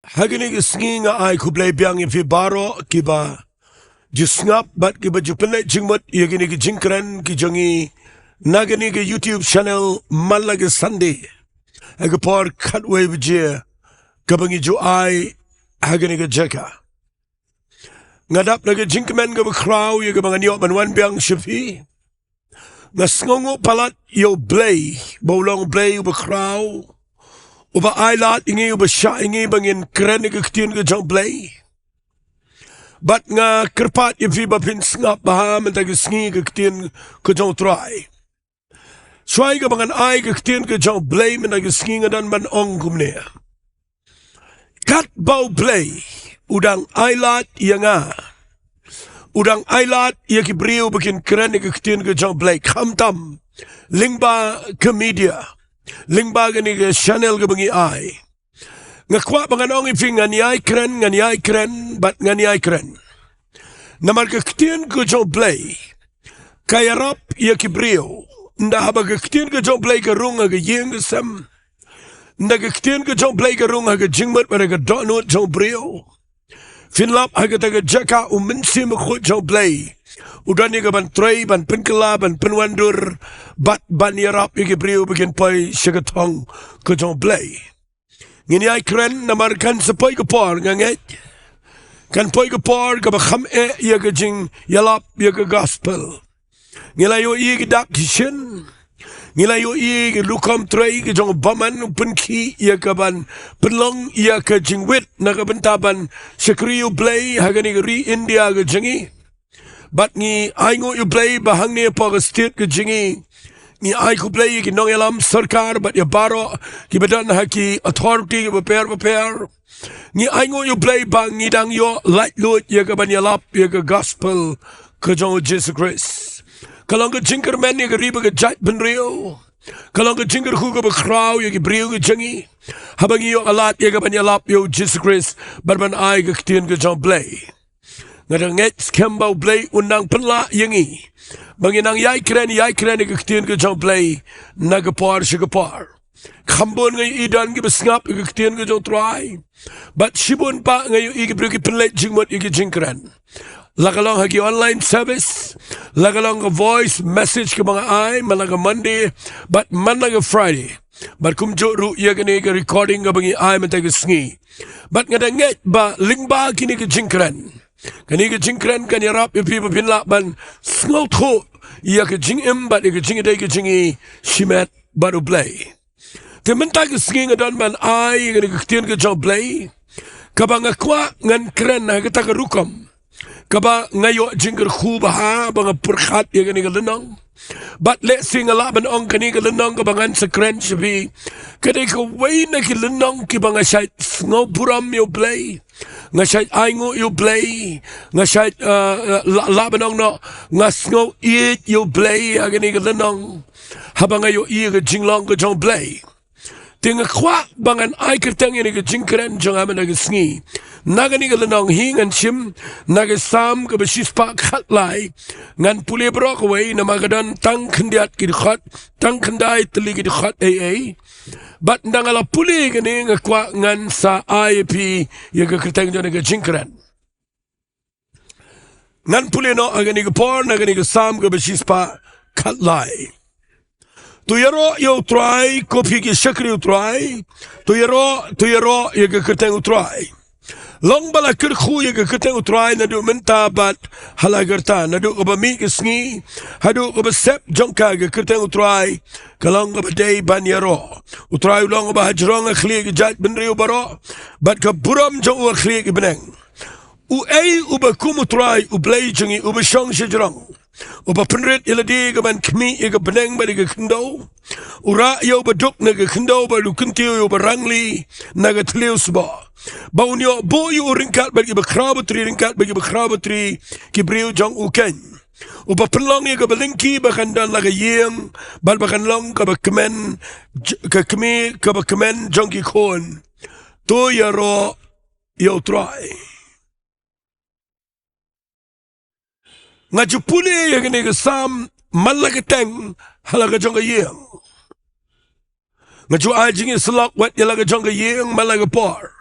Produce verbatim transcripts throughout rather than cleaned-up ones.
Ha kine ki sngi nga ai khublei biang ïa phi baroh kiba ju sngap bad kiba ju pynleit jingmut ïa kine ki jingkren ki jong ngi na kane ka YouTube channel man la ka Sunday ha ka por khatwei baje kaba ngi ju ai ha kane ka jaka. Nga dap na ka jingkmen kaba khraw ïa kaba ngan ïoh ban wan biang sha phi. Nga sngewnguh palat ïa U Blei ba u long Blei uba khraw, uba ai lad ïa ngi, uba shah ïa ngi ba ngin kren ïa ka ktien ka jong U Blei. Bad nga kyrpad ïa phi ba phin sngap bha mynta ka sngi ka ktien ka jong U Trai. Shuwa kaba ngan ai ka ktien ka jong U Blei mynta ka sngi nga don ban ong kumne. Katba U Blei u dang ai lad ïa nga, u dang ai lad ïa ki briew ba kin kren ïa ka ktien ka jong U Blei, khamtam lyngba ka media, lyngba kane ka channel kaba ngi ai. Nga kwah ba ngan ong ïa phi, ngan ïai kren, ngan ïai kren bad ngan ïai kren. Namar ka ktien ka jong U Blei ka ïarap ïa ki briew. Ynda haba ka ktien ka jong U Blei ka rung ha ka ïing ka sem, ynda ka ktien ka jong U Blei ka rung ha ka jingmut bad ha ka dohnud jong u briew, phin lap ha kata ka jaka U Mynsiem Bakhuid jong U Blei u don ïa kaban trei, ban pynkylla, ban pynwandur bad ban ïarap ïa ki briew ba kin poi sha ka thong ka jong U Blei. Ngin ïai kren namar kan sa poi ka por, nga ngeit kan poi ka por kaba kham eh ïa ka jingïalap ïa ka gospel. Ngi la ïohi ki dak ki shin, ngi la ïohi ki rukom trei ki jong u bymman u pynkhih ïa kaban pynlong ïa ka jingwit na ka bynta ban shakri U Blei ha kane ka ri India ka jong ngi. Bad ngi ainguh ïa U Blei ba hangne hapoh ka state ka jong ngi, ngi ai khublei ïa ki nongïalam sorkar bad ïa baroh kiba don ha ki authority kiba pher bapher. Ngi ainguh ïa U Blei ba ngi dang ïoh laitluid ïa kaban ïalap ïa ka gospel ka jong U Jisu Khrist. Ka long ka jingkyrmen ïa ka ri bad ka jaitbynriew. Ka long ka jingkyrkhu kaba khraw ïa ki briew ka jong ngi haba ngi ïoh lad ïa kaban ïalap ïa U Jisu Khrist bad ban ai ka ktien ka jong U Blei. Nga da ngeit skhem ba U Blei un nang pynlah ïa ngi ba ngin nang ïai kren, ïai kren ïa ka ktien ka jong U Blei na ka por sha ka por. Kham bun nga ïohi don kiba sngap ïa ka ktien ka jong U Trai, bad shibun pat nga ïohi ki briew ki pynleit jingmut ïa ki jingkren, la ka long ha ki online service, la ka long ka voice message kaba nga ai man la ka Monday bad man la ka Friday, bad kumjuh ruh ïa kane ka recording kaba ngi ai mynta ka sngi. Bad nga da ngeit ba lyngba kine ki jingkren, kane ka jingkren kan ïarap ïa phi ba phin lah ban sngewthuh ïa ka jingim bad ïa ka jingïadei ka jong ngi shimet bad U Blei. Te mynta ka sngi nga don ban ai ïa kane ka ktien ka jong U Blei kaba nga kwah ngan kren ha kata ka rukom kaba nga ïoh jingkyrkhu bha ba nga pyrkhat ïa kane ka lynnong. Bad lehse nga lah ban ong kane ka lynnong kaba ngan sa kren sha phi ka dei kawei na ki lynnong kiba nga shait sngewburom ïa U Blei, nga shait ainguh ïa U Blei, nga shait, eh, eh, lah, lah ban ong noh, nga sngew ïeit ïa U Blei ha kane ka lynnong haba nga ïohi ïa ka jinglong ka jong U Blei. Te nga kwah ba ngan ai kyrteng ïa kane ka jingkren jong nga mynta ka sngi. Na kane ka lynnong hi ngan shim na ka Salm kaba shispah khatlai. Ngan pule baroh kawei namar ka don tang khyndiat ki dkhot, tang khyndai tylli ki dkhot ei ei. Bad ynda nga la pule kane nga kwah ngan sa ai ïa phi ïa ka kyrteng jong kane ka jingkren. Ngan pule noh ha kane ka por na kane ka Salm kaba shispah khatlai. To ïaroh ïa U Trai, ko phi ki shakri U Trai. To ïaroh, to ïaroh ïa ka kyrteng U Trai. Long ba la kyrkhu ïa ka kyrteng U Trai naduh mynta bad ha la ka rta, naduh kaba mih ka sngi haduh kaba sep jong ka, ka kyrteng U Trai ka long kaba dei ban ïaroh. U Trai u long uba hajrong ha khlieh ki jaitbynriew baroh, bad ka burom jong u ha khlieh ki bneng. Uei uba kum U Trai, U Blei jong ngi, uba shong shajrong, uba pynrit ïa lade kaban khmih ïa ka bneng bad ïa ka khyndew? U rah ïa uba duk na ka khyndew bad u kyntiew ïa uba rangli na ka thliew sboh, ba un ïoh buh ïa u ryngkat bad kiba khraw batri, ryngkat bad kiba khraw batri ki briew jong u keiñ. Uba pynlong ïa kaba lyngkhi ba kan don la ka ïing bad ba kan long kaba kmen, j-, ka kmie kaba kmen jong ki khun. To ïaroh ïa U Trai. Nga ju pule ïa kane ka Salm man la ka teng ha la ka jong ka ïing. Nga ju ai jingïasyllok wat ïa la ka jong ka ïing man la ka por.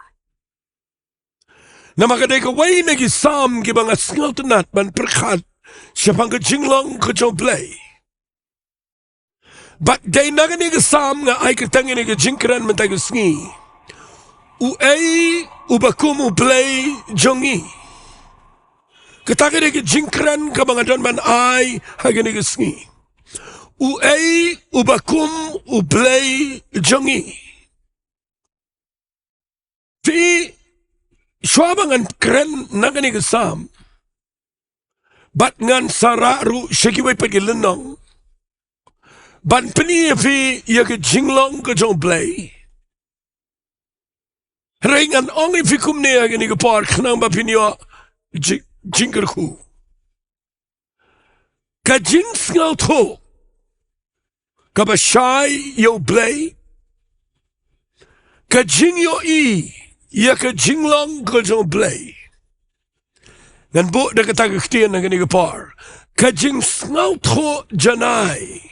Namar ka dei kawei na ki Salm kiba nga sngewtynnat ban pyrkhat shaphang ka jinglong ka jong U Blei. Bad dei na kane ka Salm nga ai kyrteng ïa kane ka jingkren mynta ka sngi: Uei uba kum U Blei jong ngi? Kata ka dei ka jingkren kaba nga don ban ai ha kane ka sngi. Uei uba kum U Blei jong ngi? Phi, shuwa ba ngan kren na kane ka Salm, bad ngan sa rah ruh sha kiwei pat ki lynnong ban pyni ïa phi ïa ka jinglong ka jong U Blei. Hynrei ngan ong ïa phi kumne ha kane ka por khnang ba phin ïoh ji-, jingkyrkhu. Ka jingsngewthuh kaba shai ïa U Blei, ka jingïohi ïa ka jinglong ka jong U Blei. Ngan buh da kata ka ktien ha kane ka por: ka jingsngewthuh janai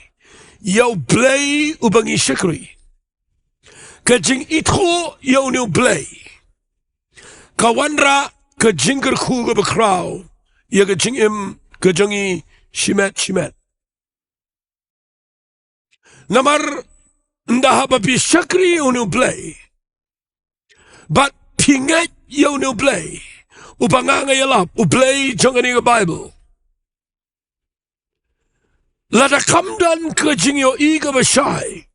ïa U Blei uba ngi shakri. Ka jingithuh ïa une U Blei ka wanrah ka jingkyrkhu kaba khraw ïa ka jingim ka jong ngi shimet shimet. Namar ynda haba phi shakri ïa une U Blei bad phi ngeit ïa une U Blei uba nga nga ïalap, U Blei jong kane ka Baibl, lada kam don ka jingïohi kaba shai,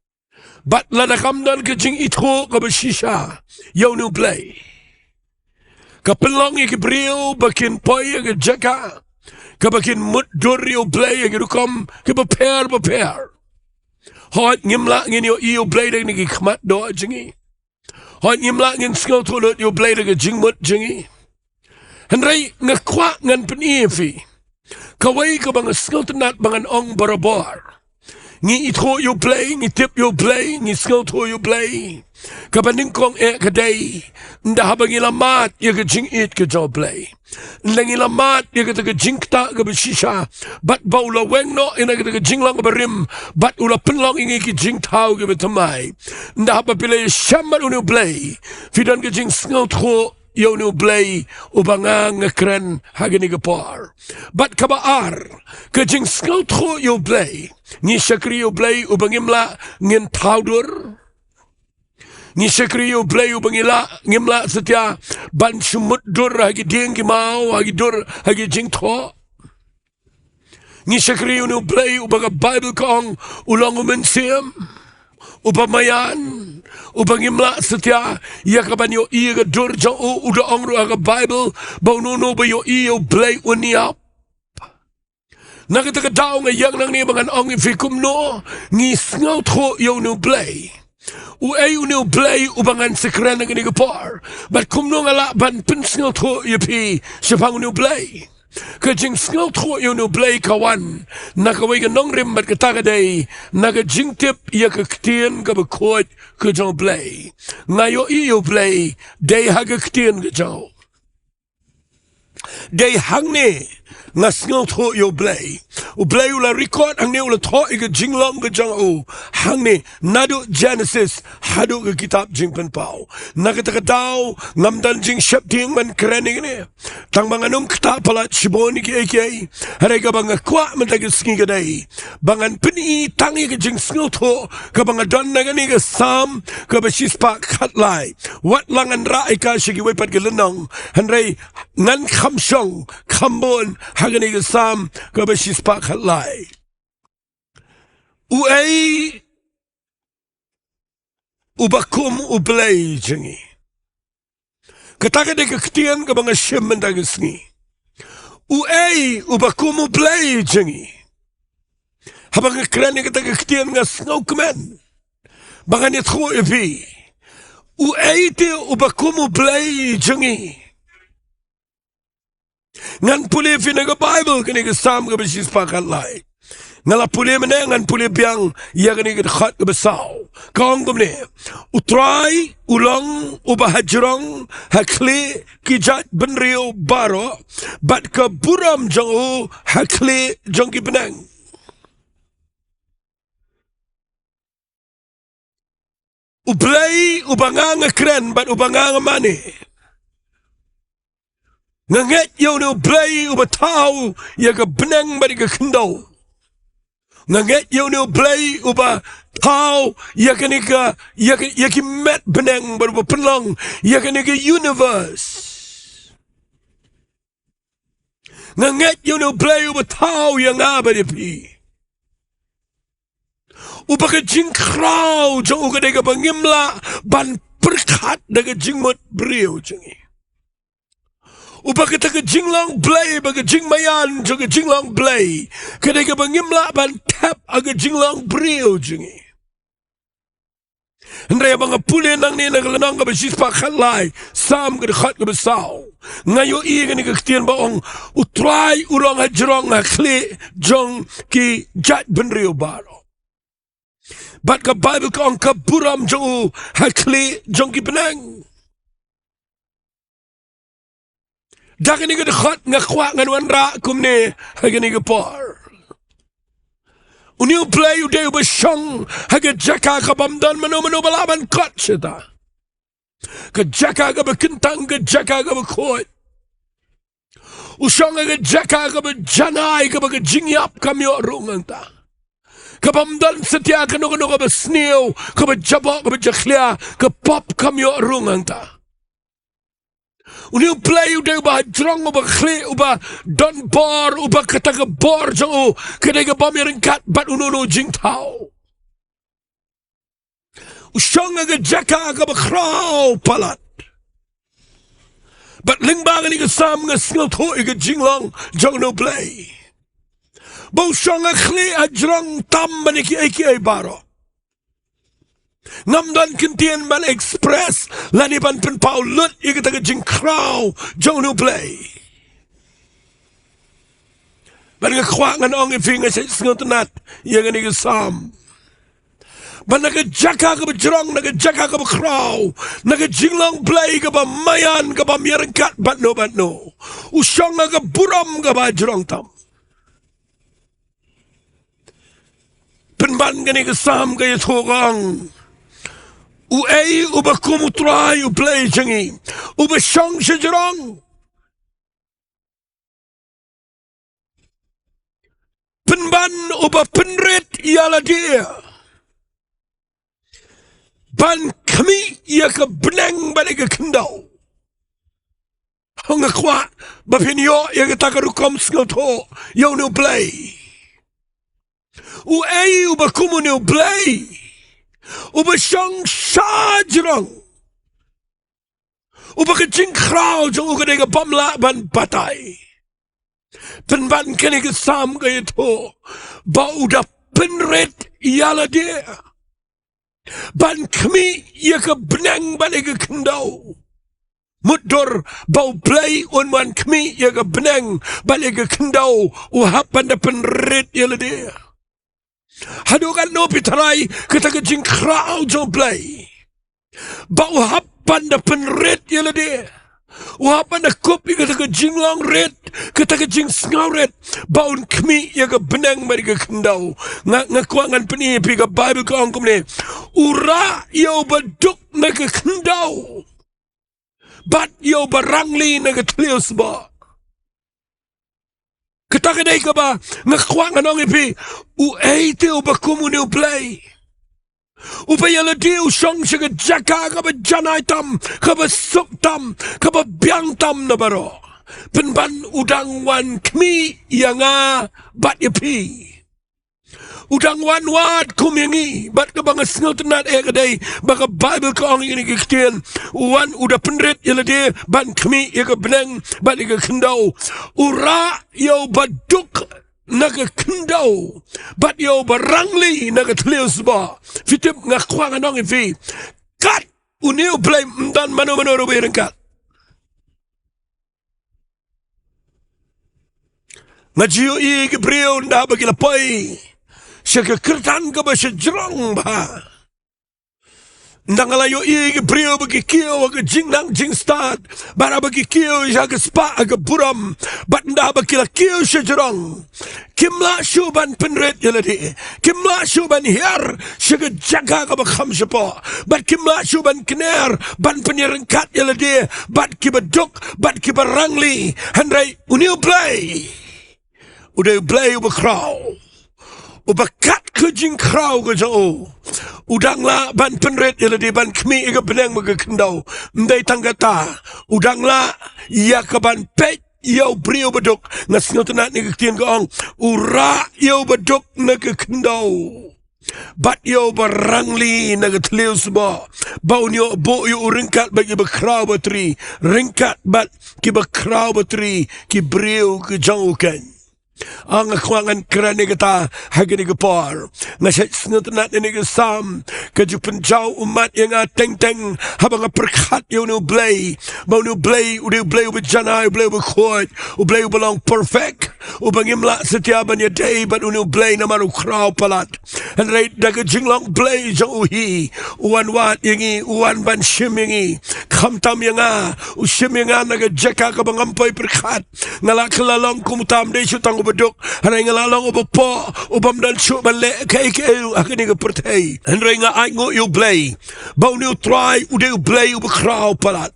bad lada kam don ka jingithuh kaba shisha ïa une U Blei, ka pynlong ïa ki briew ba kin poi ha ka jaka kaba kin mutdur ïa U Blei ha ki rukom kiba pher ba pher. Hooid, ngim lah ngin ïohi ïa U Blei da kine ki khmat doh jong ngi. Hooid, ngim lah ngin sngewthuh lut ïa U Blei da ka jingmut jong ngi. Hynrei nga kwah ngan pyni ïa phi kawei kaba nga sngewtynnat ba ngan ong barabor. Ngi ithuh ïa U Blei, ngi tip ïa U Blei, ngi sngewthuh ïa U Blei. Kaba nyngkong eh ka dei ynda haba ngi la mad ïa ka jingïeit ka jong U Blei, ynda ngi la mad ïa kata ka jingktah kaba shisha bad ba u la weng noh ïa kata ka jinglong kaba rim bad u la pynlong ïa ngi ki jingthaw kiba thymmai. Ynda haba phi la ïashem bad une U Blei, phi don ka jingsngewthuh ïa une U Blei uba nga nga kren ha kane ka por. Bad kaba ar, ka jingsngewthuh ïa U Blei. Ngi shakri ïa U Blei uba ngim lah ngin thaw dur. Ngi shakri ïa U Blei uba ngi lah, ngim lah satia ban shu mutdur ha ki dieng ki maw, ha ki dur, ha ki jingthoh. Ngi shakri ïa une U Blei uba ka Baibl ka ong u long u mynsiem, uba maïan, uba ngim lah satia ïa kaban ïohi ïa ka dur jong u. U da ong ruh ha ka Baibl ba uno uno uba ïohi ïa U Blei un ïap. Na kata ka daw nga ïeng nangne ba ngan ong ïa phi kumno ngi sngewthuh ïa une U Blei. Uei une U Blei uba ngan sa kren ha kane ka por, bad kumno nga lah ban pynsngewthuh ïa phi shaphang une U Blei. Ka jingsngewthuh ïa une U Blei ka wan na kawei ka nongrim bad kata ka dei na ka jingtip ïa ka ktien kaba khuid ka jong U Blei. Nga ïohi ïa U Blei dei ha ka ktien ka jong u. Dei hangne nga sngewthuh ïa U Blei. U Blei u la record hangne, u la thoh ïa ka jinglong ka jong u hangne naduh Genesis haduh ka kitab Jingpynpaw. Na kata ka daw ngam don jingsheptieng ban kren ïa kane, tang ba ngan ym ktah palat shibun ïa kiei kiei. Hynrei kaba nga kwah mynta ka sngi ka dei ba ngan pyni tang ïa ka jingsngewthuh kaba nga don na kane ka Salm kaba shispah khatlai. Wat la ngan rah ïa ka sha kiwei pat ki lynnong, hynrei ngan kham shong kham bun ha kane ka Salm kaba shispah khatlai. Uei uba kum U Blei jong ngi? Kata ka dei ka ktien kaba nga shim mynta ka sngi. Uei uba kum U Blei jong ngi? Haba nga kren ïa kata ka ktien nga sngewkmen ba ngan ïathuh ïa phi. Uei te uba kum U Blei jong ngi? Ngan pule ïa phi na ka Baibl kane ka Salm kaba shispah khatlai. Nga la pule mynne, ngan pule biang ïa kane ka dkhot kaba saw. Ka ong kumne: U Trai u long uba hajrong ha khlieh ki jaitbynriew baroh, bad ka burom jong u ha khlieh jong ki bneng. U Blei uba nga nga kren bad uba nga nga mane, Nga ngeit ïa une u Blei uba thaw ïa ka bneng bad ïa ka khyndew. Nga ngeit ïa une u Blei uba thaw ïa kane ka, ïa ka, ïa ki met bneng bad uba pynlong ïa kane ka universe. Nga ngeit ïa une u Blei uba thaw ïa nga bad ïa phi. Uba ka jingkhraw jong u ka dei kaba ngim lah ban pyrkhat da ka jingmut briew jong ngi. Uba kata ka jinglong Blei, ba ka jingmaïan jong ka jinglong Blei ka dei kaba ngim lah ban thep ha ka jinglong briew jong ngi. Hynrei ba nga pule nangne na ka lynnong kaba shispah khatlai, Salm ka dkhot kaba saw, nga ïohi kane ka ktien ba ong, U Trai u long hajrong ha khlieh jong ki jaitbynriew baroh. Bad ka Baibl ka ong ka burom jong u ha khlieh jong ki bneng. Da kane ka dkhot nga kwah ngan wanrah kumne ha kane ka por. Une u Blei u dei uba shong ha ka jaka kabym don mano mano ba lah ban kot shata. Ka jaka kaba kyntang, ka jaka kaba khuid. U shong ha ka jaka kaba janai, kaba ka jingïap kam ïoh rung hangta. Kabym don satia kano kano kaba sniew, kaba jaboh, kaba jakhlia, ka pop kam ïoh rung hangta. Une u Blei u dei uba hajrong, uba khlieh, uba don bor, uba kata ka bor jong u ka dei kabym ïaryngkat bad uno uno u jingthaw. U shong ha ka jaka kaba khraw palat. Bad lyngba kane ka Salm nga sngewthuh ïa ka jinglong jong une u Blei. Ba u shong ha khlieh hajrong tam ban ïa kiei kiei baroh. Ngam don kyntien ban express lane ban pynpaw lut ïa kata ka jingkhraw jong une u Blei. Bad nga kwah ngan ong ïa phi, nga sngewtynnat ïa kane ka Salm. Ba na ka jaka kaba jrong, na ka jaka kaba khraw, na ka jinglong Blei kaba maïan, kabym ïaryngkat bad no bad no, u shong ha ka burom kaba jrong tam. Pynban kane ka Salm ka ïathuh ka ong, uei uba kum u Trai u Blei jong ngi, uba shong shajrong. Pynban uba pynrit ïa lade ban khmih ïa ka bneng bad ïa ka khyndew. Nga kwah ba phin ïoh ïa kata ka rukom sngewthuh ïa une u Blei. Uei uba kum une u Blei, uba shong shajrong, uba ka jingkhraw jong u ka dei kabym lah ban batai. Pynban kane ka Salm ka ïathuh ba u da pynrit ïa lade ban khmih ïa ka bneng bad ïa ka khyndew. Mutdur ba u Blei un wan khmih ïa ka bneng bad ïa ka khyndew, u hap ban da pynrit ïa lade. Haduh katno phi tharai kata ka jingkhraw jong u Blei, ba u hap ban da pynrit ïa lade, u hap ban da kup ïa kata ka jinglong rit, kata ka jingsngew rit, ba un khmih ïa ka bneng bad ïa ka khyndew. Nga, nga kwah ngan pyni ïa phi, ka Baibl ka ong kumne, u rah ïa uba duk na ka khyndew bad ïa uba rangli na ka thliew sboh. Kata ka dei kaba nga kwah ngan ong ïa phi, uei te uba kum une u Blei, uba ïa lade u shong sha ka jaka kaba janai tam, kaba suk tam, kaba biang tam na baroh. Pynban u dang wan khmih ïa nga bad ïa phi. U dang wan wad kum ïa ngi, bad kaba nga sngewtynnat eh ka dei ba ka Baibl ka ong ïa kine ki ktien, u wan u da pynrit ïa lade ban khmih ïa ka bneng bad ïa ka khyndew. U rah ïa uba duk na ka khyndew bad ïa uba rangli na ka thliew sboh. Phi tip, nga kwah ngan ong ïa phi, kat une u Blei ym don mano mano ruh ba ïaryngkat. Nga ju ïohi ki briew ynda ba ki la poi sha ka kyrdan kaba shajrong bha, Ynda nga la ïohi ki briew ba ki kiew ha ka jingnang jingstad, bad haba ki kiew sha ka spah ha ka burom, bad ynda ba ki la kiew sha jrong, kim lah shuh ban pynrit ïa lade, kim lah shuh ban hiar sha ka jaka kaba kham shapoh, bad kim lah shuh ban kner ban pynïaryngkat ïa lade bad kiba duk bad kiba rangli. Hynrei une U Blei u dei U Blei uba khraw, uba kat ka jingkhraw ka jong u. U dang lah ban pynrit ïa lade ban khmih ïa ka bneng bad ka khyndew. Ym dei tang kata, u dang lah ïa ka ban peit ïa u briew ba duk. Nga sngewtynnat na ka ktien ka ong, u rah ïa u ba duk na ka khyndew, bad ïa u ba rangli na ka thliew sboh, ba un ïoh buh ïa u ryngkat bad kiba khraw batri, ryngkat bad kiba khraw batri, ki briew ki jong u keiñ. Ah, nga kwah ngan kren ïa kata ha kane ka por. Nga shait sngewtynnat ïa kane ka Salm, ka ju pynjaw ummat ïa nga teng teng haba nga pyrkhat ïa une U Blei, ba une U Blei u dei U Blei uba janai, U Blei uba khuid, U Blei uba long perfect, uba ngim lah satia ban ïadei bad une U Blei namar u khraw palat. Hynrei da ka jinglong Blei jong u hi, u wan wad ïa ngi, u wan ban shim ïa ngi. Khamtam ïa nga, u shim ïa nga na ka jaka kaba ngam poi pyrkhat. Nga la kylla long kum u tam, dei shu tang uba duk, hynrei nga la long uba poh, u bym don shuh ban leh kaei kaei ruh ha kane ka pyrthei. Hynrei nga ainguh ïa U Blei ba une U Trai u dei U Blei uba khraw palat,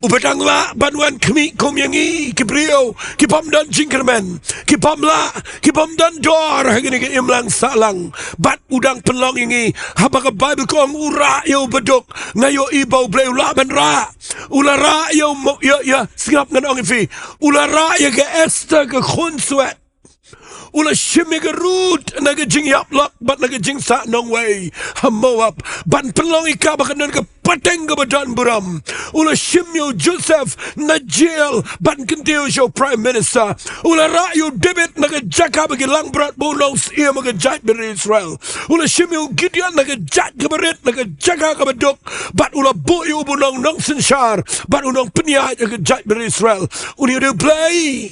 uba dang lah ban wan khmih kum ïa ngi ki briew ki bym don jingkyrmen, ki bym lah, ki bym don dor ha kane ka imlang sahlang. Bad u dang pynlong ïa ngi, haba ka Baibl ka ong u rah ïa u ba duk. Nga ïohi ba U Blei u lah ban rah. U la rah ïa u mo-, ïa, ïa, sngap ngan ong ïa phi. U la rah ïa ka Esther ka khun swet. U la shim ïa ka Ruth na ka jingïap lok bad na ka jingsah nongwei ha Moab, ban pynlong ïa ka ba kan don ka pateng kaba don burom. U la shim ïa u Joseph na jail ban kyntiew sha u Prime Minister. U la rah ïa u David na ka jaka ba ki langbrot, ba u long syiem ha ka jaitbynriew Israel. U la shim ïa u Gideon na ka jait kaba rit, na ka jaka kaba duk, bad u la buh ïa u ba u long nongsynshar bad u nongpynïaid ha ka jaitbynriew Israel. Une u dei U Blei.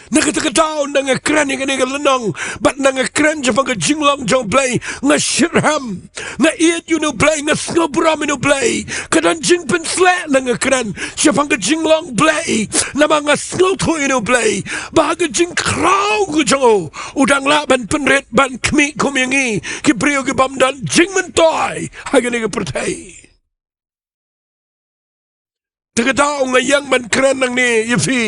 Na kata ka daw, ynda nga kren ïa kane ka lynnong bad ynda nga kren shaphang ka jinglong jong U Blei, nga shitrhem. Nga ïeit ïa une U Blei, nga sngewburom ïa une U Blei. Ka don jingpynsleh ynda nga kren shaphang ka jinglong Blei, namar nga sngewthuh ïa une U Blei ba ha ka jingkhraw ka jong u, u dang lah ban pynrit ban khmih kum ïa ngi ki briew ki bym don jingmyntoi ha kane ka pyrthei. Te ka daw nga ïeng ban kren nangne ïa phi,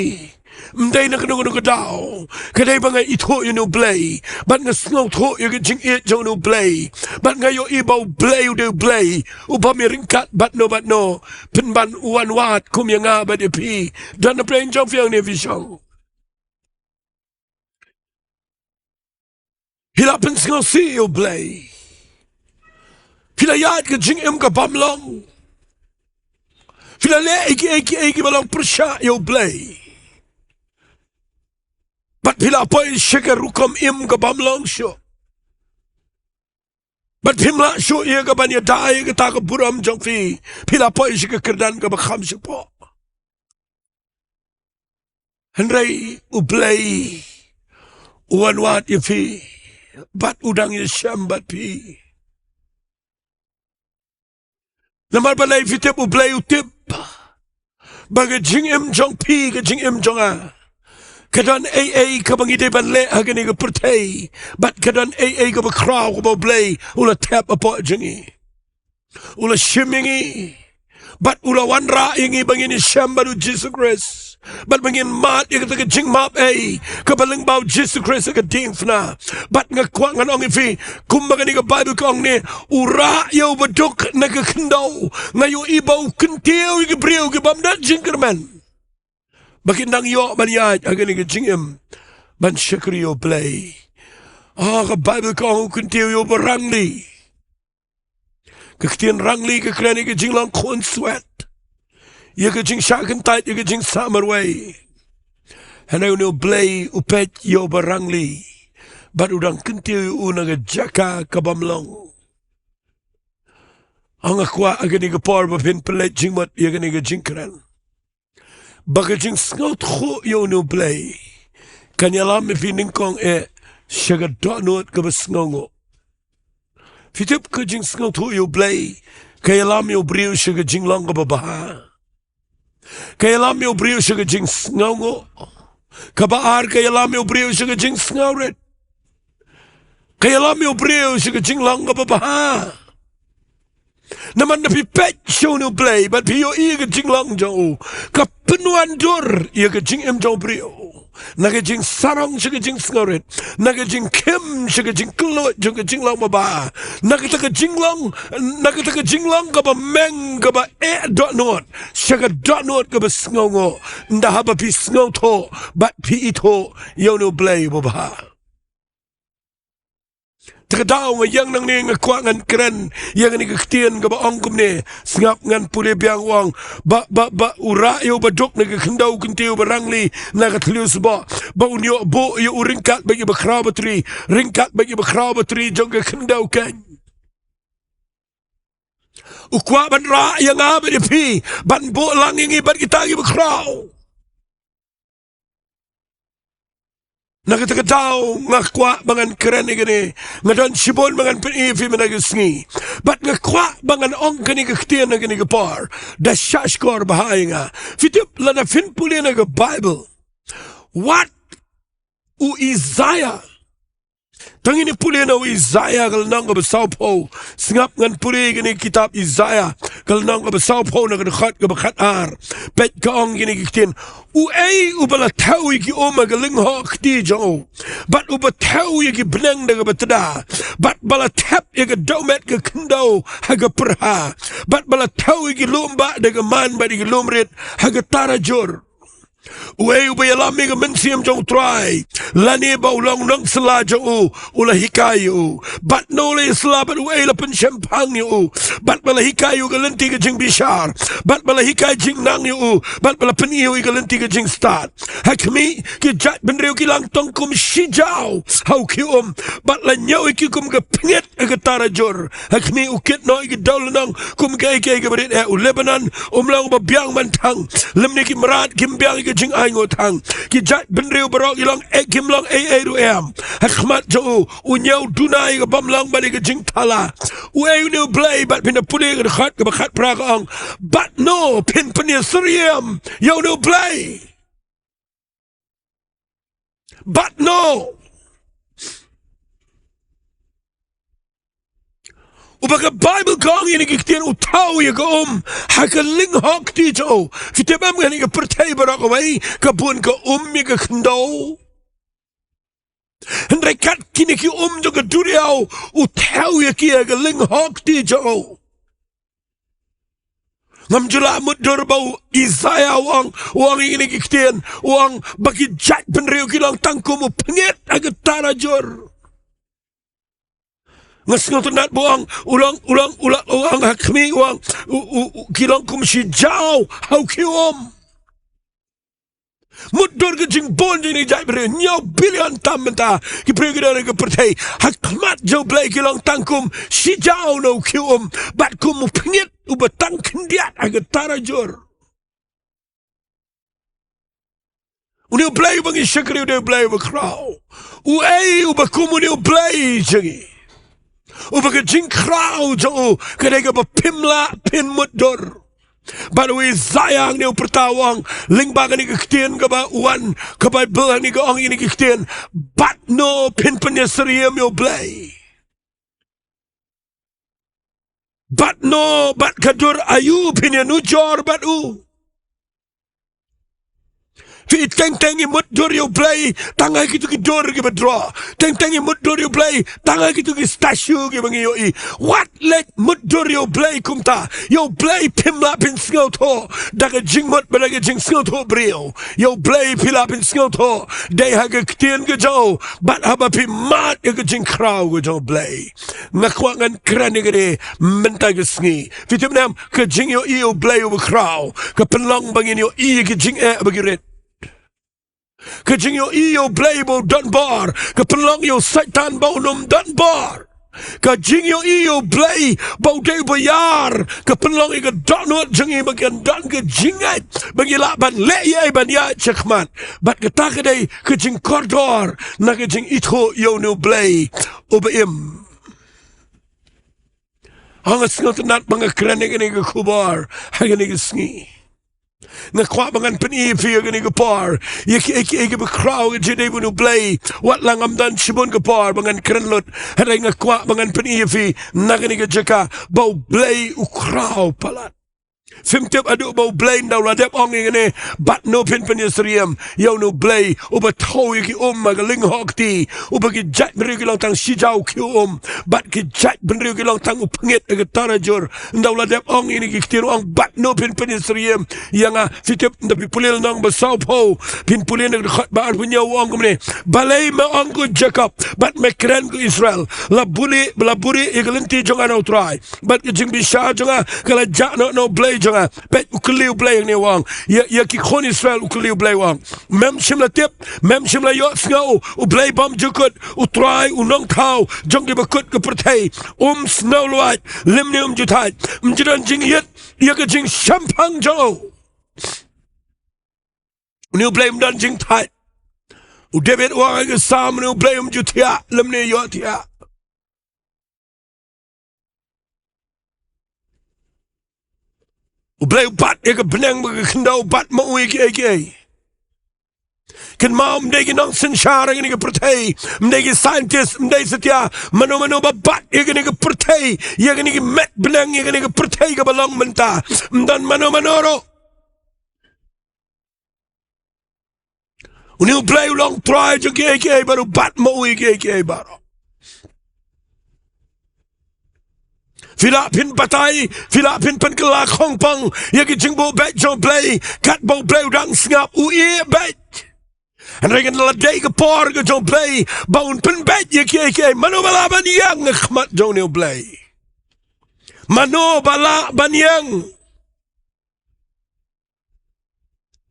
ym dei na kano kano ka daw, ka dei ba nga ithuh ïa une U Blei bad nga sngewthuh ïa ka jingïeit jong une U Blei, bad nga ïohi ba U Blei u dei U Blei u bym ïaryngkat bad no bad no. Pynban u wan wad kum ïa nga bad ïa phi. Don na pdeng jong phi hangne, phi shong. Phi la pynsngewsih ïa U Blei. Phi la ïaid ka jingim ka bym long. Phi la leh kiei kiei kiba long pyrshah ïa U Blei. Bad phi la poi sha ka rukom im ka bym long shuh. Bad phim lah shuh ïa ka ban ïada ïa kata ka burom jong phi. Phi la poi sha ka kyrdan kaba kham shapoh. Hynrei U Blei u wan wad ïa phi bad u dang ïashem bad phi. Namar balei phi tip? U Blei u tip ba ka jingim jong phi, ka jingim jong nga, ka don ei ei kaba ngi dei ban leh ha kane ka pyrthei, bad ka don ei ei kaba khraw kaba U Blei u la thep hapoh jong ngi. U la shim ïa ngi bad u la wanrah ïa ngi ba ngin ïashem bad U Jisu Khrist, bad ba ngin mad ïa kata ka jingmap ei kaba lyngba U Jisu Khrist ha ka diengphna. Bad nga kwah ngan ong ïa phi, kumba kane ka Baibl ka ong ne, u rah ïa u baduk na ka khyndew. Nga ïohi ba u kyntiew ïa ki briew ki bym don jingkyrmen ba kin dang ïoh ban ïaid ha kane ka jingim ban shakri ïa U Blei. Ah, ka Baibl ka ong u kyntiew ïa u barangli. Ka ktien rangli ka kren ïa ka jinglong khunswet, ïa ka jingshah kyntait, ïa ka jingsah marwei. Hynrei une U Blei u peit ïa u barangli bad u dang kyntiew ïa u na ka jaka ka bym long. Nga kwah ha kane ka por ba phin pynleit jingmut ïa kane ka jingkren, ba ka jingsngewthuh ïa une U Blei kan ïalam ïa phi nyngkong eh sha ka dohnud kaba sngewnguh. Phi tip, ka jingsngewthuh ïa U Blei ka ïalam ïa u briew sha ka jinglong kaba bha. Ka ïalam ïa u briew sha ka jingsngewnguh. Kaba ar, ka ïalam ïa u briew sha ka jingsngewrit. Ka ïalam ïa u briew sha ka jinglong kaba bha. Namar lada phi peit sha une U Blei bad phi ïohi ïa ka jinglong jong u, ka pynwandur ïa ka jingim jong u briew. Na ka jingsarong sha ka jingsngewrit, na ka jingkhim sha ka jingkylluid jong ka jinglong babha, na kata ka jinglong, na kata ka jinglong kaba meng, kaba eh dohnud sha ka dohnud kaba sngewnguh. Ynda haba phi sngewthuh bad phi ithuh ïa une U Blei uba bha. Te ka daw nga ïeng nangne, nga kwah ngan kren ïa kane ka ktien kaba ong kumne. Sngap, ngan pule biang. U ong ba, ba, ba u rah ïa u baduk na ka khyndew kynthei, u ba rangli na ka thliew sboh, ba un ïoh buh ïa u ryngkat bad ki bakhraw batri, ryngkat bad ki bakhraw batri jong ka khyndew keiñ. U kwah ban rah ïa nga bad ïa phi, ban buh lang ïa ngi bad kita ki bakhraw. Na kata ka daw nga kwah ba ngan kren ïa kane. Nga don shibun ba ngan pyni ïa phi mynta ka sngi, bad nga kwah ba ngan ong kane ka ktien ha kane ka por da shahshkor bha ïa nga. Phi tip, lada phin pule na ka Baibl, wat u Isaiah. Tang ngin ïa pule na u Isaiah ka lynnong kaba sawphew. Sngap, ngan pule ïa kane ka kitab Isaiah ka lynnong kaba sawphew, na ka dkhot kaba khatar. Peit, ka ong kine ki ktien: Uei uba la thew ïa ki um ha ka lyngkhuh kti jong u, bad uba thew ïa ki bneng da kaba tda, bad ba la thep ïa ka dewmet ka khyndew ha ka pyrha, bad ba la thew ïa ki lumbah da ka man bad ïa ki lumrit ha ka tarajur? Uei uba ïalam ïa ka mynsiem jong U Trai, lane ba u long nongsla jong u u la hikai ïa u? Bad no la ïasylla, bad uei la pynshemphang ïa u? Bad ba la hikai ïa u ka lynti ka jingbishar, bad ba la hikai jingnang ïa u, bad ba la pyni ïa u ïa ka lynti ka jingstad. Ha khmih, ki jaitbynriew ki la tong kum shijaw ha u khiew um, bad la ñiew ïa ki kum ka pynngit ha ka tarajur. Ha khmih, u kit noh ïa ki dewlynnong kum kaei kaei kaba rit eh. U Lebanon um long ba biang ban thang, lymne ki mrad kim biang ïa ka jingainguh thang. Ki jaitbynriew baroh ki long, eh, kim long ei ei ruh em ha khmat jong u. U ñiew duna ïa ka bymlong bad ïa ka jingthala. Uei une U Blei? Bad phin da pule ka dkhot kaba khatphra, ka ong: Bad no phin pynïasyriem ïa une U Blei? Bad no uba ka Baibl ka ong ïa kine ki ktien u thew ïa ka um ha ka lyngkhuh kti jong u? Phi tip em, kane ka pyrthei baroh kawei ka bun ka um ïa ka khyndew. Hynrei kat kine ki um jong ka duriaw u thew ïa ki ha ka lyngkhuh kti jong u. Ngam ju lah mutdur ba u Isaiah u ong, u ong ïa kine ki ktien, u ong ba ki jaitbynriew ki long tang kum u pynngit ha ka tarajur. Nga sngewtynnat ba u ong, u long, u long, u long, u ong ha khmih, u ong, u, u, u, ki long kum shijaw ha u khiew um. Mutdur ka jingbun jong kine ki jaitbynriew, hynñiew billion tam mynta ki briew ki don ha ka pyrthei. Ha khmat jong U Blei ki long tang kum shijaw na u khiew um, bad kum u pynngit uba tang khyndiat ha ka tarajur. Une U Blei uba ngi shakri u dei U Blei uba khraw. Uei uba kum une U Blei jong ngi, uba ka jingkhraw jong u ka dei kaba phim lah phin mutdur? Bad u Isaiah hangne u pyrta, u ong lyngba kane ka ktien kaba wan ka Baibl, hangne ka ong ïa kine ki ktien: Bad no phin pynïasyriem ïa U Blei? Bad no, bad ka dur aïu phin ïanujor bad u? Phi, teng teng ngi mutdur ïa U Blei tang ha kito ki dur kiba droh. Teng teng ngi mutdur ïa U Blei tang ha kito ki statue kiba ngi ïohi. Wat leit mutdur ïa U Blei kumta. Ïa U Blei phim lah phin sngewthuh da ka jingmut bad da ka jingsngewthuh briew. Ïa U Blei phi lah phin sngewthuh dei ha ka ktien ka jong u, bad haba phi mad ïa ka jingkhraw ka jong U Blei. Nga kwah ngan kren ïa kane mynta ka sngi. Phi tip ne em, ka jingïohi ïa U Blei uba khraw ka pynlong ba ngin ïohi ïa ki jingeh ba ki rit. Ka jingïohi ïa U Blei ba u donbor ka pynlong ïa u Soitan ba un ym donbor. Ka jingïohi ïa U Blei ba u dei uba ïar ka pynlong ïa ka dohnud jong ngi ba kan don ka jingngeit ba ngi lah ban leh ïa ei ban ïaid shakhmat. Bad kata ka dei ka jingkordor na ka jingithuh ïa une U Blei uba im. Nga sngewtynnat ba nga kren ïa kane ka khubor ha kane ka sngi. Nga kwah ba ngan pyni ïa phi ha kane ka por ïa kiei kiei kiba khraw ha ka jingïadei bad U Blei. Wat la ngam don shibun ka por ba ngan kren lut, hynrei nga kwah ba ngan pyni ïa phi na kane ka jaka ba U Blei u khraw palat. Phim tip haduh ba U Blei un da la dep ong ïa kane, bad no phin pynïasyriem ïa une U Blei uba thew ïa ki um ha ka lyngkhuh kti, uba ki jaitbynriew ki long tang shi jaw ki um, bad ki jaitbynriew ki long tang u pyngngit ha ka tarajur. Un da la dep ong ïa kine ki ktien, u ong, bad no phin pynïasyriem ïa nga. Phi tip, ynda phi pule lynnong ba sawphew, phin pule na ka dkhot ba arphew hynñiew, u ong kumne: Balei me ong, ko Jakob, bad me kren, ko Israel? La buhrieh, la buhrieh ïa ka lynti jong nga na U Trai, bad ka jingbishar jong nga ka la jah noh na U Blei jong nga. Peit, u kylli U Blei hangne, u ong ïa, ïa ki khun Israel, u kylli U Blei, u ong: Mem shym la tip, mem shym la ïohsngew U Blei bymjukut, U Trai u Nongthaw jong kiba kut ka pyrthei, um sngewlwait lymne um ju thait? Ym ju don jingïeit ïa ka jingshemphang jong u. Une U Blei um don jingthait. U David u ong ha ka Salm, une U Blei um ju thiah lymne ïohthiah. U Blei u bat ïa ka bneng bad ka khyndew, bat ma u ïa kiei kiei. Kynmaw, ym dei ki nongsynshar ha kane ka pyrthei, ym dei ki scientist, ym dei satia mano mano ba bat ïa kane ka pyrthei, ïa kane ka met bneng, ïa kane ka pyrthei kaba long mynta. Ym don mano mano ruh. Une U Blei u long Trai jong kiei kiei baroh, u bat ma u ïa kiei kiei baroh. Phi lah phin batai, phi lah phin pynkylla khongpong ïa ki jingbuh beit jong U Blei, katba U Blei u dang sngap, u ïeh beit. Hynrei kan la dei ka por ka jong U Blei ba un pynbeit ïa kiei kiei. Mano ba lah ban ïeng ha khmat jong une U Blei? Mano ba lah ban ïeng?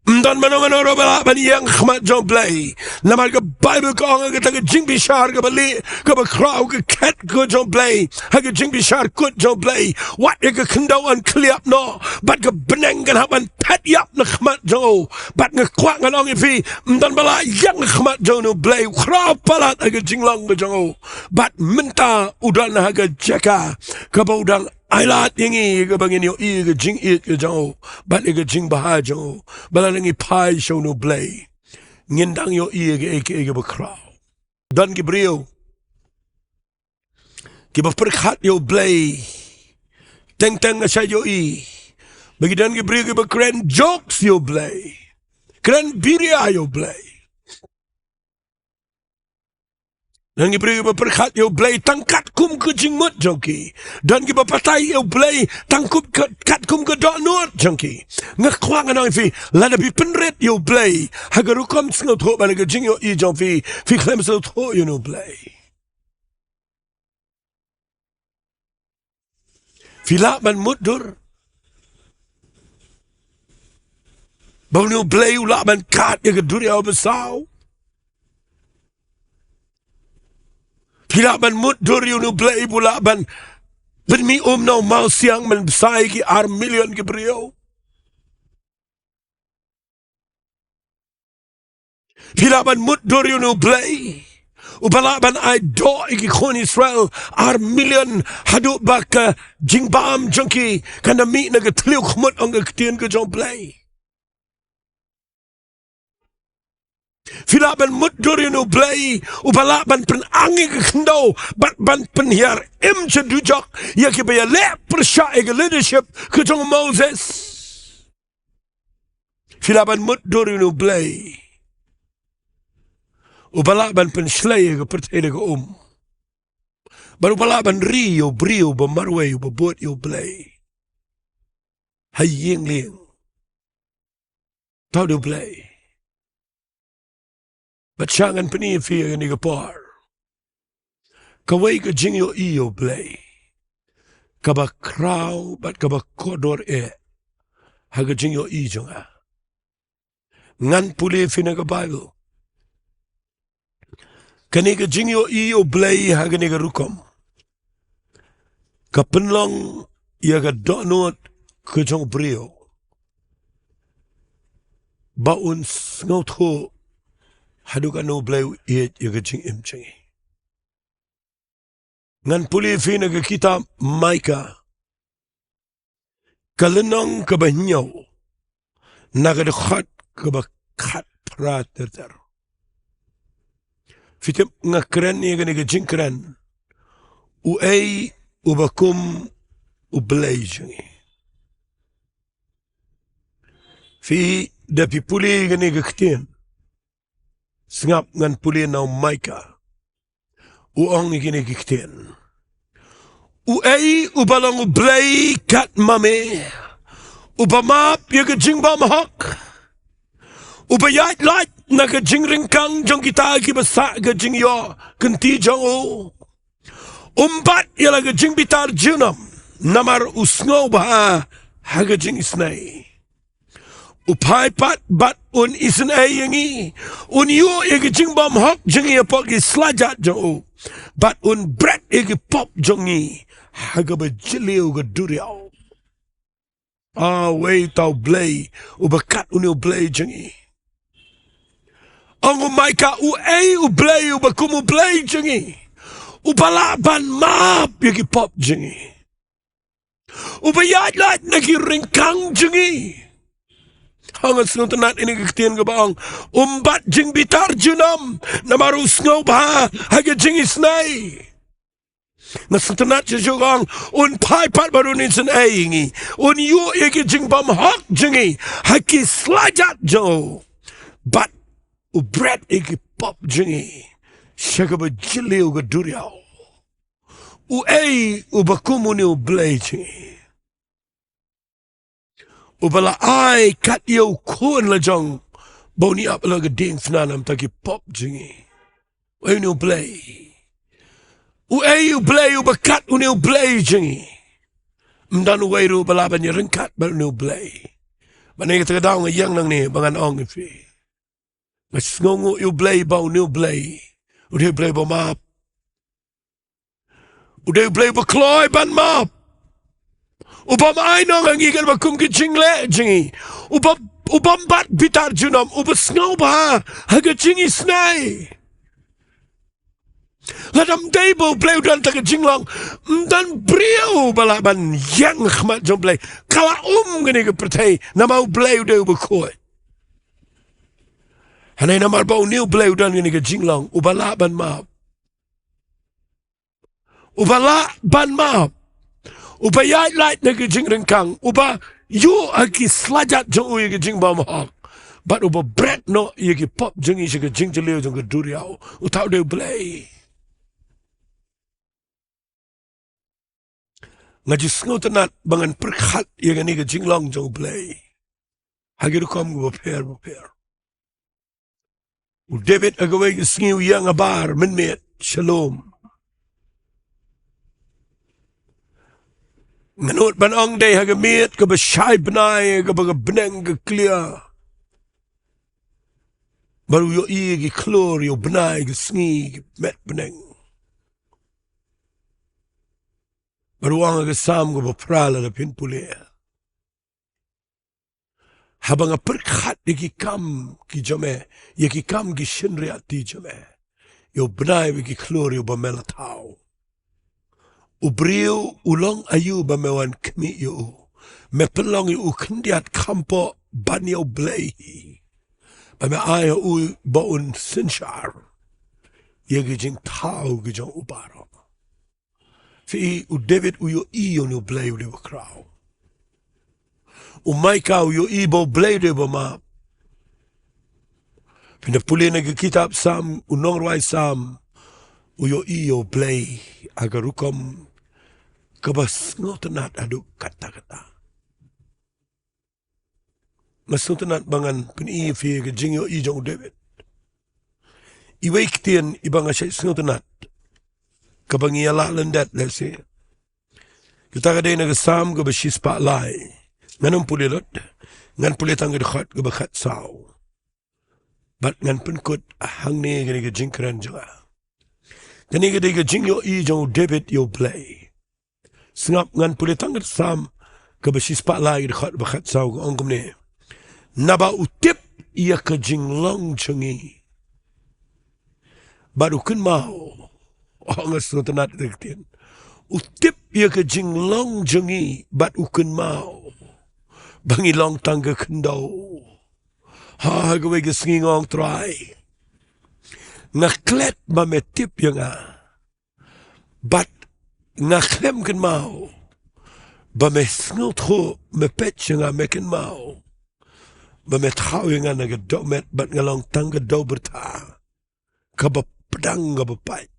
Ym don mano mano ruh ba lah ban ïeng ha khmat jong U Blei. Namar ka Baibl ka ong, ha kata ka jingbishar kaba lieh, kaba khraw, ka khet ka jong U Blei, ha ka jingbishar kut jong U Blei, wat ïa ka khyndew yn khylliap noh, bad ka bneng kan hap ban phet ïap na khmat jong u. Bad nga kwah ngan ong ïa phi, ym don ba lah ïeng ha khmat jong une U Blei, u khraw palat ha ka jinglong ka jong u. Bad mynta u don ha ka jaka kaba u dang ailad ïa ngi, kaba ngin ïohi ïa ka jingïeit ka jong u bad ïa ka jingbha jong u. Ba lada ngi phai sha une U Blei, ngin dang ïohi ïa kiei kiei kiba khraw. Don ki briew kiba pyrkhat ïa U Blei, teng teng nga shait ïohi ba ki don ki briew kiba kren jokes ïa U Blei, kren biria ïa U Blei. Don ki briew kiba pyrkhat ïa U Blei tang katkum ka jingmut jong ki. Don kiba batai ïa U Blei tang kum ka, katkum ka dohnud jong ki. Nga kwah ngan ong ïa phi, lada phi pynrit ïa U Blei ha ka rukom sngewthuh bad ha ka jingïohi jong phi, phi khlem sngewthuh ïa une U Blei. Phi lah ban mutdur ba une U Blei u lah ban kad ïa ka duriaw basaw? Phi lah ban mutdur ïa une U Blei ba u lah ban pynmih um na u mawsiang ban bsa ïa ki ar million ki briew? Phi lah ban mutdur ïa une U Blei uba lah ban ai doh ïa ki khun Israel ar million haduh ba ka jingbam jong ki kan da mih na ka thliew khmut, ong ka ktien ka jong U Blei? Phi lah ban mutdur ïa une U Blei uba lah ban pynang ïa ka khyndew bad ban pynhiar im sha dujok ïa kiba ïaleh pyrshah ïa ka leadership ka jong u Moses? Phi lah ban mutdur ïa une U Blei uba lah ban pynshlei ïa ka pyrthei da ka um, bad uba lah ban ri ïa u briew uba marwei, uba bud ïa U Blei ha ïing lieng? To, da U Blei. Bad sha ngan pyni ïa phi ha kane ka por kawei ka jingïohi ïa U Blei kaba khraw bad kaba kordor eh ha ka jingïohi jong nga. Ngan pule ïa phi na ka Baibl. Kane ka jingïohi ïa U Blei ha kane ka rukom ka pynlong ïa ka dohnud ka jong u briew ba un sngewthuh haduh katno U Blei u ïeit ïa ka jingim jong ngi. Ngan pule ïa phi na ka kitab Micah, ka lynnong kaba hynñiew, na ka dkhot kaba khatphra ter ter. Phi tip nga kren ïa kane ka jingkren, uei uba kum U Blei jong ngi. Phi, da phi pule ïa kane ka ktien, sngap, ngan pule na u Micah. U ong ïa kine ki ktien: Uei uba long U Blei kat ma me, uba map ïa ka jingbymhok, uba ïaid lait na ka jingryngkang jong kita kiba sah ka jingïoh kynti jong u? Um bat ïa la ka jingbitar junom, namar u sngewbha ha ka jingisynei. U phai pat bad un isynei ïa ngi. Un ïuh ïa ka jingbymhok jong ngi hapoh ki slajat jong u, bad un bret ïa ki pop jong ngi ha kaba jylliew ka duriaw. A, uei uta U Blei uba kat une U Blei jong ngi? Ong u Micah, uei U Blei uba kum U Blei jong ngi, uba lah ban map ïa ki pop jong ngi, uba ïaid lait na ki ryngkang jong ngi? Nga sngewtynnat ïa kane ka ktien kaba ong, um bat jingbitar junom, namar u sngewbha ha ka jingisynei. Nga sngewtynnat shuh shuh, ka ong, un phai pat bad un isynei ïa ngi. Un ïuh ïa ka jingbymhok jong ngi ha ki slajat jong u, bad u bret ïa ki pop jong ngi sha kaba jylliew ka duriaw. Uei uba kum une U Blei jong ngi, uba la ai kat ïa u khun lajong ba un ïap ha la ka diengphna namar ki pop jong ngi? Uei une U Blei? Uei U Blei uba kat une U Blei jong ngi? Ym don uwei ruh uba lah ban ïaryngkat bad une U Blei. Bad na kata ka daw nga ïeng nangne ba ngan ong ïa phi, nga sngewnguh ïa U Blei ba une U Blei u dei U Blei ba map. U dei U Blei uba kloi ban map, u bym ai noh ïa ngi katba kum ka jingleh jong ngi, u bym, u bym bat bitar junom, uba sngewbha ha ka jingisynei. Lada ym dei ba U Blei u don ha ka jinglong, ym don briew ba lah ban ïeng ha khmat jong U Blei. Ka la um kane ka pyrthei namar U Blei u dei uba khuid. Hangne namar ba une U Blei u don ha kane ka jinglong, uba lah ban map, uba lah ban map, uba ïaid lait na ka jingryngkang, uba ïuh ha ki slajat jong u ïa ka jingbymhok, bad uba bret noh ïa ki pop jong ngi sha ka jingjylliew jong ka duriaw, uta u dei U Blei. Nga ju sngewtynnat ba ngan pyrkhat ïa kane ka jinglong jong U Blei ha ki rukom kiba pher ba pher. U David ha kawei ka sngi u ïeng habar mynmiet sha lum. Nga nud ban ong dei ha ka miet kaba shai bnai, kaba ka bneng ka clear, bad u ïohi ki khlur ïa u bnai, ka sngi, ki met bneng. Bad u ong ha ka Salm kaba phra, lada phin pule: Haba nga pyrkhat ïa ki kam ki jong me, ïa ki kam ki shynriahti jong me, ïa u bnai bad ki khlur ïa uba me la thaw. U briew u long aïu ba me wan khmih ïa u? Me pynlong ïa u khyndiat kham poh ban ïa U Blei hi, ba me ai ha u ba un synshar ïa ki jingthaw ki jong u baroh. Phi, u David u ïohi ïa une U Blei u dei uba khraw. U Micah u ïohi ba U Blei u dei uba map. Phin da pule na ka kitab Salm, u nongrwai Salm u ïohi ïa U Blei ha ka rukom kaba sngewtynnat haduh katta katta. Nga sngewtynnat ba ngan pyni ïa phi ka jingïohi jong u David. Iwei i ktien iba nga shait sngewtynnat, kaba ngi ïa lah lyndet lehse. Kata ka dei na ka Salm kaba shispah lai. Ngan ym pule lut, ngan pule tang ka dkhot kaba khatsaw, bad ngan pynkut hangne kane ka jingkren jong nga. Kane ka dei ka jingïohi jong u David ïa U Blei. Sngap, ngan pule tang ka Salm kaba shispah lai, ka dkhot ba khatsaw, ka ong kumne: Naba u tip ïa ka jinglong jong ngi bad u kynmaw. Oh, nga sngewtynnat ïa ka ktien. U tip ïa ka jinglong jong ngi bad u kynmaw ba ngi long tang ka khyndew. Ha, ha kawei ka sngi nga ong Trai, nga klet ba me tip ïa nga. Bad nga khlem kynmaw ba me sngewthuh, me peit ïa nga, me kynmaw ba me thaw ïa nga na ka dohmet bad nga long tang ka dewbyrtha kaba pdeng kaba pait.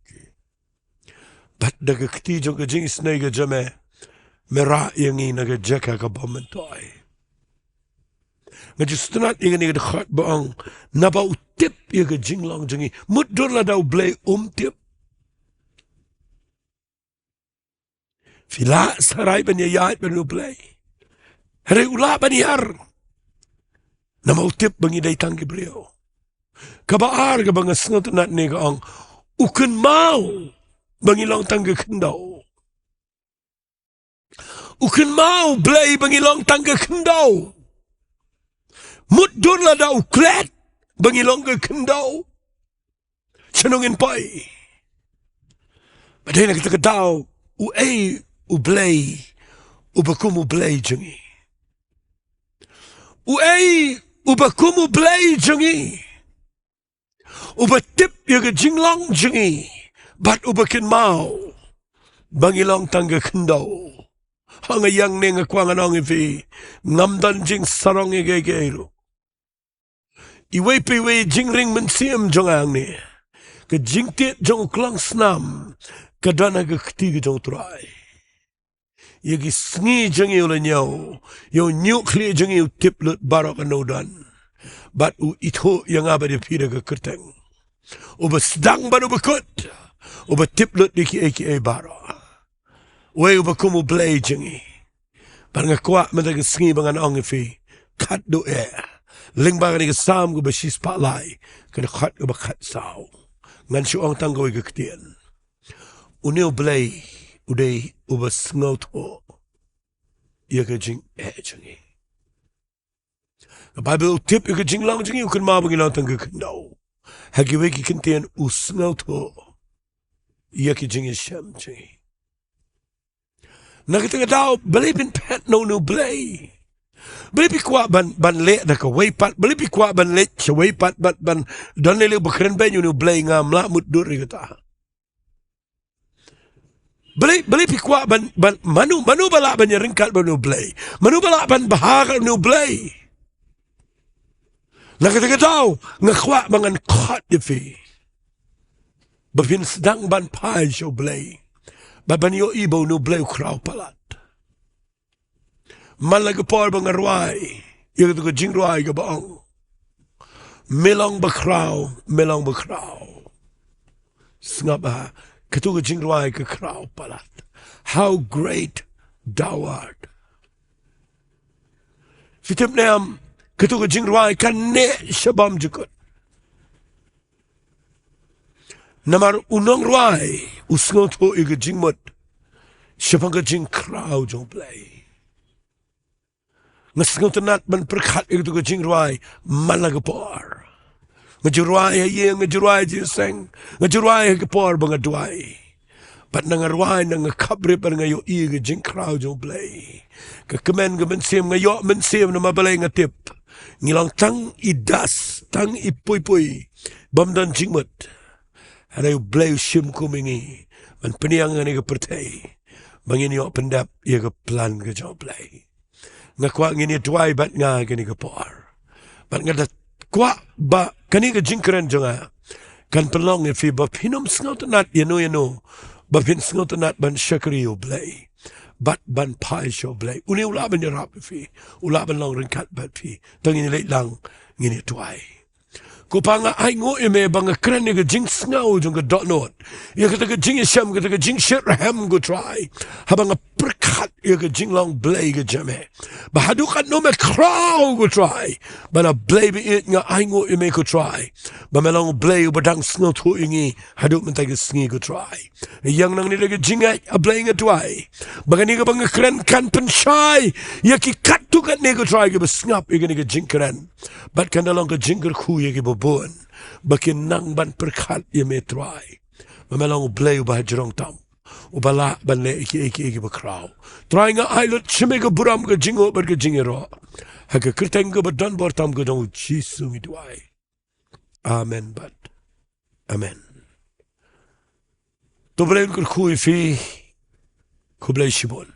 Bad da ka kti jong ka jingisynei ka jong me, me rah ïa ngi na ka jaka kaba myntoi. Nga ju sngewtynnat ïa kane ka dkhot ba ong, naba u tip ïa ka jinglong jong ngi. Mutdur lada U Blei um tip, phi lah sarai ban ïaid bad U Blei. Hynrei u lah ban ïar, namar u tip ba ngi dei tang ki briew. Kaba ar kaba nga sngewtynnat ne ka ong, u kynmaw ba ngi long tang ka khyndew. U kynmaw U Blei ba ngi long tang ka khyndew. Mutdur lada u klet ba ngi long ka khyndew, shano ngin poi? Ba dei na kata ka daw, uei U Blei uba kum U Blei jong ngi? Uei uba kum U Blei jong ngi, uba tip ïa ka jinglong jong ngi bad uba kynmaw ba ngi long tang ka khyndew? Ha, nga ïeng ne nga kwah ngan ong ïa phi, ngam don jingsarong ïa kiei kiei ruh. Iwei pa iwei jingring mynsiem jong nga hangne, ka jingtied jong u klongsnam ka don ha ka kti ka jong U Trai. Ïa ki sngi jong ngi u la ñiew, ïa u ñiuh khlieh jong ngi u tip lut baroh kano u don. Bad u ithuh ïa nga bad ïa phi da ka kyrteng. Uba sdang bad uba kut, uba tip lut ïa kiei kiei baroh. Uei uba kum U Blei jong ngi? Bad nga kwah mynta ka sngi ba ngan ong ïa phi, khatduh eh, lyngba kane ka Salm kaba shispah lai, ka dkhot kaba khatsaw, ngan shu ong tang kawei ka ktien. Une U Blei u dei uba sngewthuh ïa ka jingeh jong ngi. Ka Baibl, u tip ïa ka jinglong jong ngi, u kynmaw ba ngi long tang ka khyndew. Ha kiwei ki ktien, u sngewthuh ïa ki jingïashem jong ngi. Na kata ka daw, balei phin phet na une U Blei? Balei phi kwah ban, ban leh da kawei pat? Balei phi kwah ban leit shawei pat, ban, ban don lei lei ba kren beiñ une U Blei? Ngam lah mutdur ïa kata. Balei, balei phi kwah ban, ban, mano, mano ba lah ban ïaryngkat bad une U Blei? Mano ba lah ban bha kat une U Blei? Na kata ka daw, nga kwah ba ngan khot ïa phi ba phin sdang ban phai sha U Blei bad ban ïohi ba une U Blei u khraw palat. Man la ka por ba nga rwai ïa katu ka jingrwai kaba ong, me long bakhraw, me long bakhraw. Sngap ha katu ka jingrwai ka khraw palat. How great thou art. Phi tip ne em, katu ka jingrwai kan neh sha bymjukut. Namar u nongrwai u sngewthuh ïa ka jingmut shaphang ka jingkhraw jong U Blei. Nga sngewtynnat ban pyrkhat ïa katu ka jingrwai man la ka por. Nga ju rwai ha ïing, nga ju rwai ha jingïaseng, nga ju rwai ha ka por ba nga duwai. Bad na nga rwai, na nga khapbrip, bad nga ïohi ïa ka jingkhraw jong U Blei, ka kmen ka mynsiem, nga ïoh mynsiem namar balei nga tip ngi long tang i das, tang i pui pui bym don jingmut. Hynrei U Blei u shim kum ïa ngi ban pynïeng ïa kane ka pyrthei ba ngin ïoh pyndep ïa ka plan ka jong U Blei. Nga kwah ngin ïa duwai bad nga kane ka por. Bad nga da kwah ba kane ka jingkren jong nga kan pynlong ïa phi ba phin ym sngewtynnat ïano ïano, ba phin sngewtynnat ban shakri ïa U Blei bad ban phai sha U Blei. Une u lah ban ïarap ïa phi, u lah ban long ryngkat bad phi. To ngin ïa leit lang, ngin ïa duwai. Ko Pa, nga ainguh ïa me ba nga kren ïa ka jingsngew jong ka dohnud, ïa kata ka jingïashem, kata ka jingshit rhem, ko Trai, haba nga pyrkhat ïa ka jinglong Blei ka jong me, ba haduh katno me khraw, ko Trai. Bad A Blei baieit, nga ainguh ïa me, ko Trai, ba me long U Blei uba dang sngewthuh ïa ngi haduh mynta ka sngi, ko Trai. Ïa nga nangne da ka jingngeit, A Blei, nga duwai ba kane kaba nga kren kan pynshai ïa ki katto katne, ko Trai, kiba sngap ïa kane ka jingkren. Bad kan da long ka jingkyrkhu ïa kiba bun ba kin nang ban pyrkhat ïa me, Trai, ba me long U Blei uba hajrong tam. uba lah ban leh ïa kiei kiei kiba khraw. Trai, nga ai lut sha me ka burom, ka jingïaroh bad ka jingïaroh. Ha ka kyrteng kaba don bor tam ka jong u Jisu ngi duwai. Amen bad amen. To Blei un kyrkhu ïa phi. Khublei shibun.